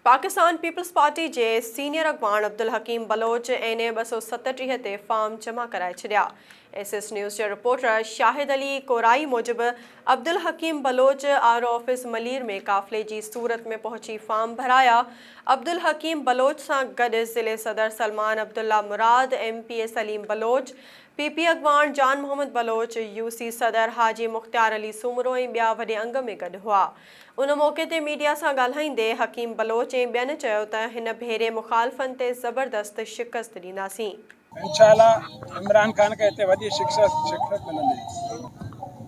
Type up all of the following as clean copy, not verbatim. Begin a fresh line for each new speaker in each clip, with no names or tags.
Pakistan peoples party جي senior اڳواڻ Abdul Hakeem Baloch N اي 237 تي فارم جمع ڪرائي ڇڏيا. ايس ايس نيوز جي رپورٽر شاهد علي ڪورائي موجب Abdul Hakeem Baloch R O office Malir ۾ قافلي جي صورت ۾ پهچي فارم ڀرايا. عبدالحڪيم بلوچ سان گڏ ضلعي صدر Salman Abdullah Murad, M P A Saleem Baloch, P P اڳواڻ جان محمد بلوچ، يو سي صدر حاجي مختيار علي سومرو ۽ ٻيا وڏي انگ ۾ گڏ هئا. ان موقعي تي ميڊيا سان ڳالهائيندي حڪيم بلوچ ۽ ٻين چيو ته هن ڀيري مخالفن تي زبردست شڪست ڏينداسين.
انشاء الله عمران خان کي هتي وڏي شڪست ملندي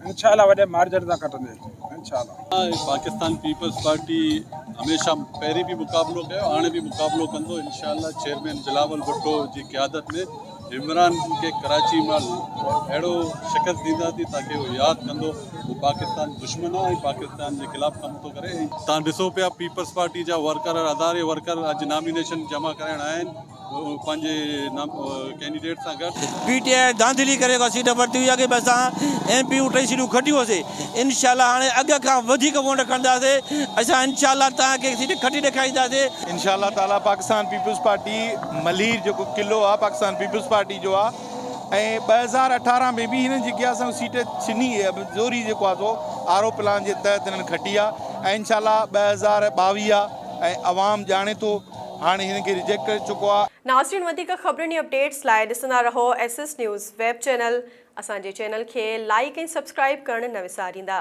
انشاء الله وڏي مارجن سان کٽندي انشاء الله.
پاڪستان پيپلز پارٽي هميشه پهرين به مقابلو ڪيو هاڻي به مقابلو ڪندو انشاء الله چيئرمين بلاول ڀٽو جي قيادت ۾ عمران کي ڪراچي مان اهڙو شڪست ڏينداسين تاڪه هو ياد ڪندو هو پاڪستان دشمن آ ۽ پاڪستان جي خلاف ڪم ٿو ڪري. تان ڏسو پيا پيپلز پارٽي جا ورڪر هزارين ورڪر اڄ نامينيشن جمع ڪرائڻ آيا آهن پنهنجي ڪينڊيڊيٽ سان گڏ.
پي ٽي آء ڌانڌلي ڪري اها سيٽ ورتي هئي اڳي به اسان ايم پي جون ٽئي سيٽون کٽيون هئاسي انشاء الله هاڻي اڳ کان وڌيڪ ووٽ کڻنداسي اسان انشاء الله توهان کي سيٽ کٽي ڏيکارينداسي.
انشاء الله تعالي پاڪستان پيپلز پارٽي ملير جيڪو قلعو آ پاڪستان پيپلز پارٽي جو آ ۽ 2018 ۾ به هنن جيڪي اسان سيٽ ڇني زوري جيڪو آ سو آر او پلان جي تحت هنن کٽي آ ۽ انشاء الله 2022 آ ۽ عوام ڄاڻي ٿو هاڻي هنن کي ريجيڪٽ ڪري چڪو آ.
ناظرين وڌيڪ خبرن ۽ اپڊيٽس لاء ڏسندا رهو S S news web channel اسان جي چينل کي لائيڪ ۽ سبسڪرائيب ڪرڻ نه وساريندا.